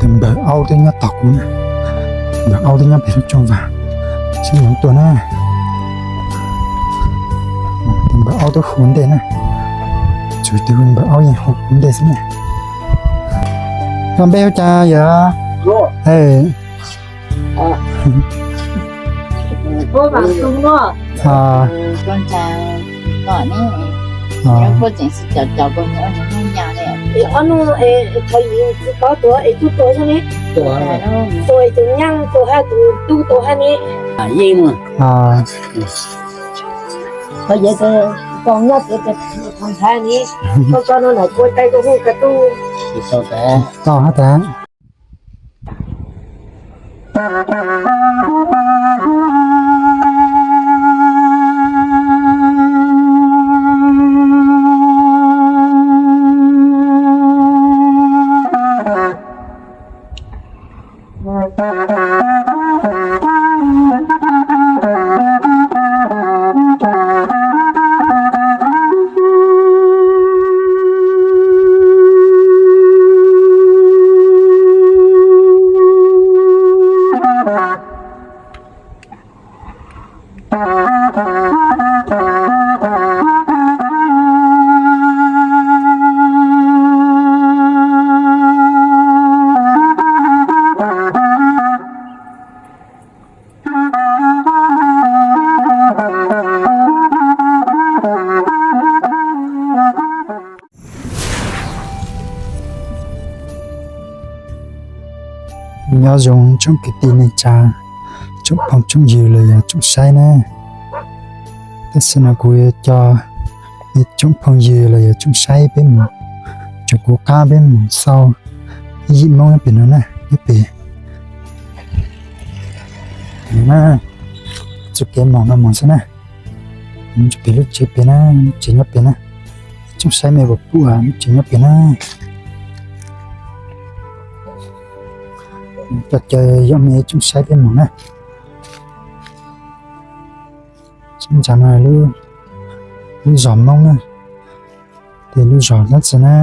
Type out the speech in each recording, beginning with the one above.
Npawg Aub twb nyob tos kuv na. Npawg Aub twb nyob pem lub tsooj vag, seb nws tuaj na. Npawg Aub twb hu ntej na. Tsuas tus npawg Aub yeej hu kuv ntej xwb na. Koj npe hu cas yom? Tau hab tas. Nyob zoo tsoom kwv tij neej tsa, tsoom phooj tsoom ywg los yog tsoom saib na. Tam sim no kuv yuav coj ib tsoom phooj ywg los yog tsoom saib peb mus, tsoom kuv qab peb mus xauj ib yim Hmoob nyob pem no na, nyob pem na, txoj kev moog no moog xwb na. Nyob pem lub tsev pem na, lub tsev nyob pem na. Tsoom saib mej puas pum lub tsev nyob pem na. Coj caw yog mej tsoom saib peb moog na. Tsoom ntsa no lub zos Hmoob na, ces lub zos Nab Txwv na.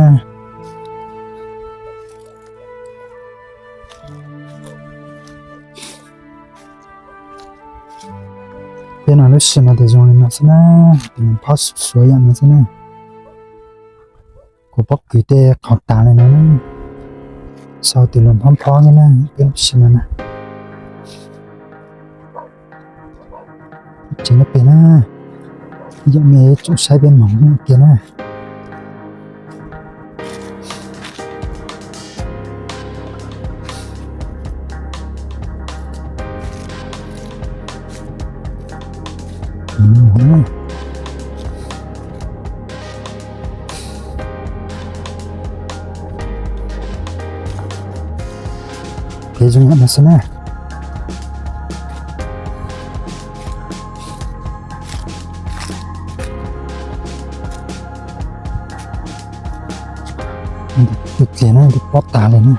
Peb no lub sij no tes zoo li no xwb na, tes phob xuav yam no xwb na. Kuv pob kws tej qhov tas li no na, xauj tes luag phob phob nyob na, peb lub sij no na. Tsev nyob pem na, yog mej tsoom saib peb moog ua ke na. Kev zoo yam no xwb na. Tus dliag na, tus pob tas li na.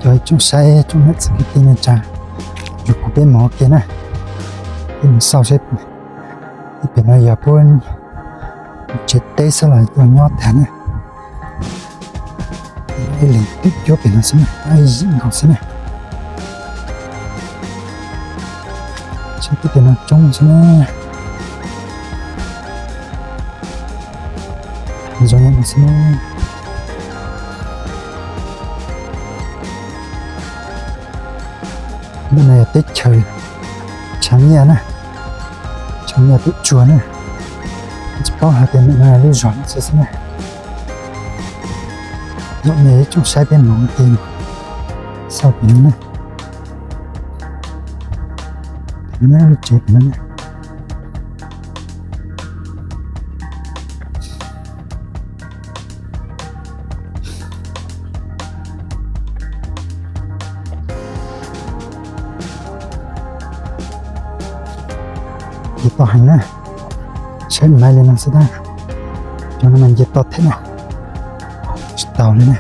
Cov tsoom saib tsoom nam txiv kwv tij neej tsa, yug kuv peb moog ua ke na, peb moog xauj seb ib pem no yog puab tsev teb xwb los yog nyob tag na. Ib leeg twb cuab pem no xwb na, ib yim nkaus xwb na. Seb puab tes no coob xwb na. Zoo no xwb na. Ntawm no yog teb chaws tshav nyiaj na, tshav nyiaj tub tsuag na. Tsis paub hais tias ntawm no lub zos no xwb xwb na. Yog mej tsoom saib peb moog ua ke xauj pem no na. Pem no na, lub tsev pem no na. Nce toj heev na, saib maiv li no xwb na. Cov no mas nce toj thiab na, tsis tau li na.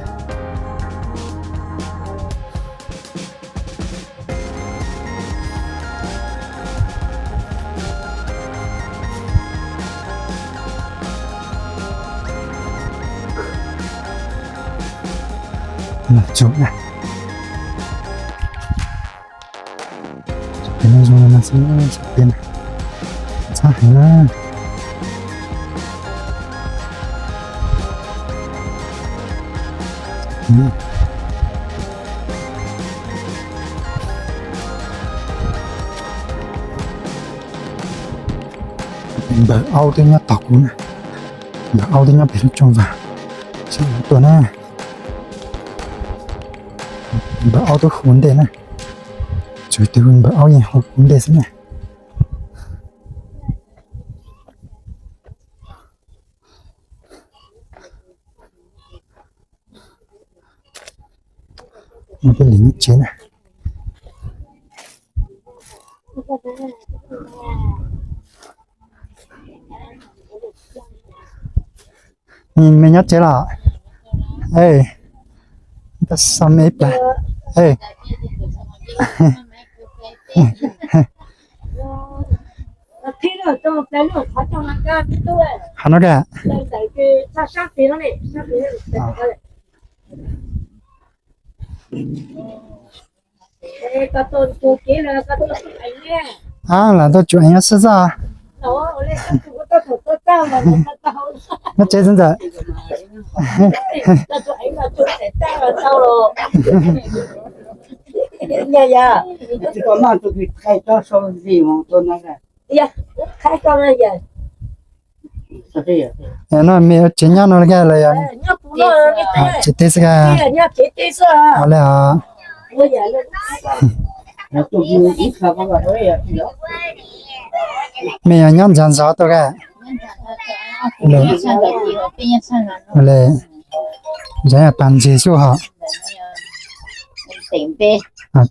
Tsuas na, pem no zoo no xwb, txhob pem na, txhob heev na. Npawg Aub twb nyob tos kuv na, npawg Aub twb nyob pem lub tsooj vag, seb tuaj na. Npawg Aub twb hu ntej na, tsuas tus npawg Aub yeej hu ntej xwb na. Peb li nyob tsev na. Me nyob tsev los? Xa me ib plag. Qhov no ka? Ab, lam tau tsum eev xwb xwb. Nyob tsev xwb ntxawm. No me ua tsev nyob no li ka los yog? Tsev teb xwb ka. Li os. Me yog nyob ntxov ntxov tuaj ka? Ntxov yog tag ntseg xwb hos. Tim npe. Nyob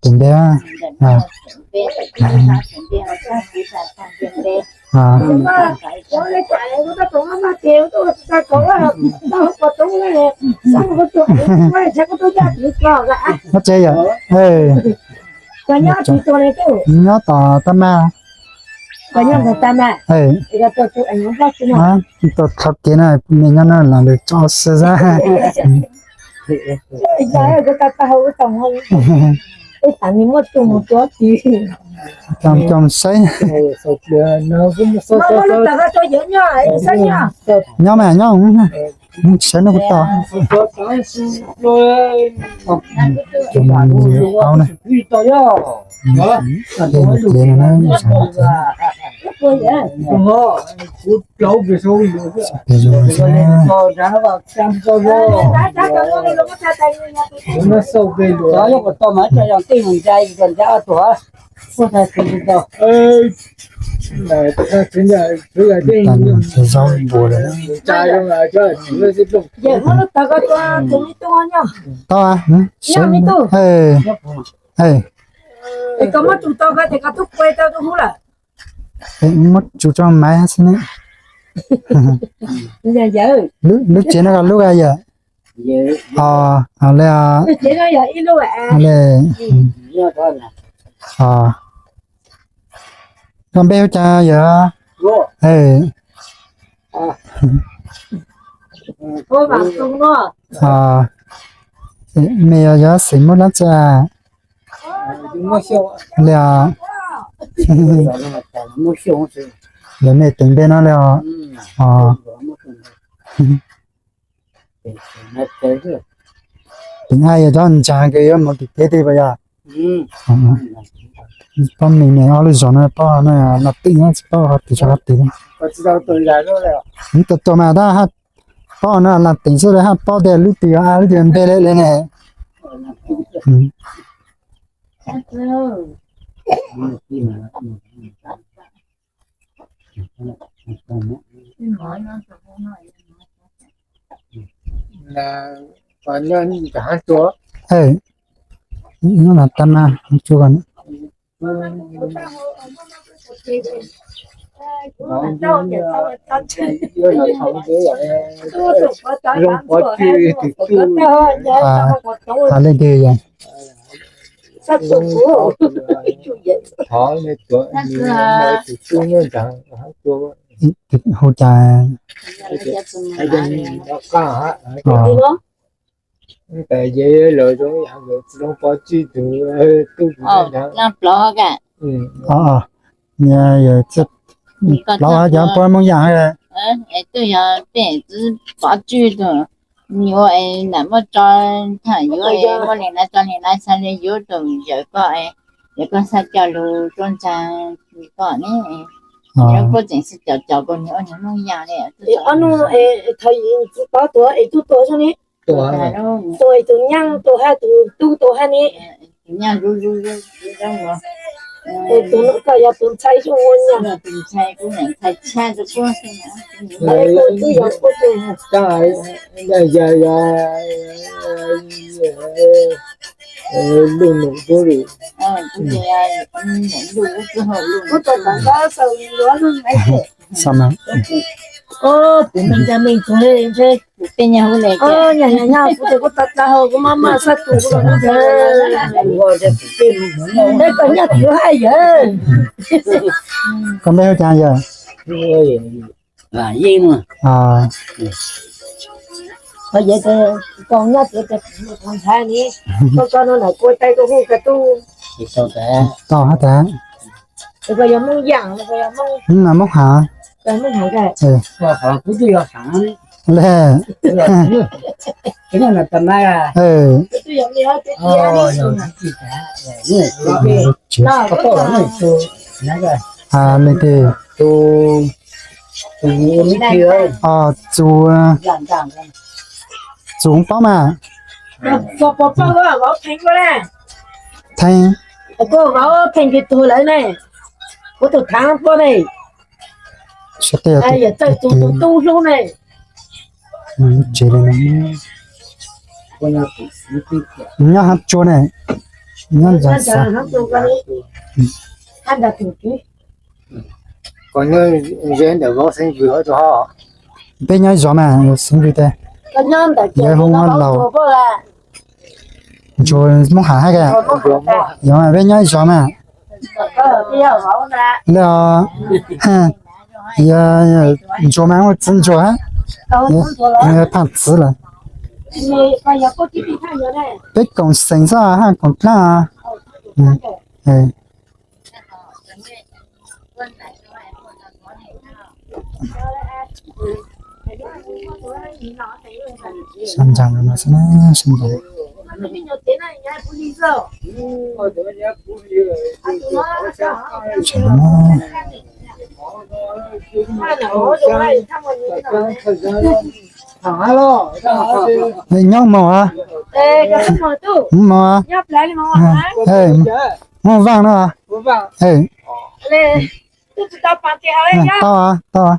tsev yom? Nyob tom tab maj. Tau thov kev na, me nyob no los lwm tso xwb xwb. Coj saib. Nyob mas nyob, saib no kuv tos. Aub na. Zaub npua lawm. Tau. Muab tsuj tso maiv xwb ne. Lub tsev no koj lub ka yawm? Os, li os. Koj npe hu cas yawm? Me yog xeem Hmoob dab tsi? Li os. Lawv me teem npe no li os. Teem A yog cov ntsa kws yuav mus tim teb tej puas yog? Pob me me ob lub zos no, pob no Los Teem, tsis paub qhov twg tso qhov twg. Tus tus mas tab pob no Los Teem xwb li, haj paub tias lub twg yog A lub twg yog npe li li ne. Nyob no tab mas tsuas Hais leej twg yog? Hu cas? Ntawd ces lawv zoo yam nkawd txiv loo pov tswj tus tub kuv ntawd. Plaub ka. Plaub cov poj Hmoob Yaj. Twb yog peb txiv pov tswj tus, yuav es lam muab tso, tham yuav es muaj li na tso li na xav li yuav tus yawm koj, yawm koj xav coj lug tuaj ntsa koj ne. Puab tseem xav coj coj kuv niag ua niag Hmoob Yaj li. Ob nub thaum yim txiv pov tuag es tub tuag xwb ne. Tuag es tus nyab tuag hab tus tub tuag hab ne. Tus nyab, tus no koj yog tus ntxhais xyoo ua nyab. Luj num tub li. Kuv tau tawm ntawv xaus yuav lub npe. Tus me ntxa me tug ntshe. Nyaj nyaj kuv tes kuv tau tau hau kuv maj maj xab tus kuv los ntshe. Npe koj nyaj twg hab yawg? Koj npe hu cas yawg? Yeej. Koj nyob twg tes kuv ntxhais ni, koj koj no lam kua tais koj hu koj tub. Tau hab tas. Koj yog Hmoob Yaj, koj yog Hmoob Hav. Koj Hmoob Hav. Le. Leej twg? Txus, Txus paub mas. Theej. Kuv tus thaav puab ne, yawm Txawj tus tub hlub ne. Tsev li no. Nyob Hab Tsua ne, nyob Zos Xav. Koj nyob ze ntawm vauv xeeb ntxwv hov rau hov. Peb nyob ib zos mas xeeb ntxwv tes, yawg hu ua Laus. Ntsuag Hmoob Hav hab ka. Yog mas peb nyob ib zos mas. Le os, yog ntsuag mas ua txiv ntsuag hab, yog phaaj txiv lawm. Peb koom xeem xwb hab, koom dlaab. Sab ntsa no xwb na, sab ntsa. Nyob moog a? Moog a? Moog vaaj no a? Tau a, tau a.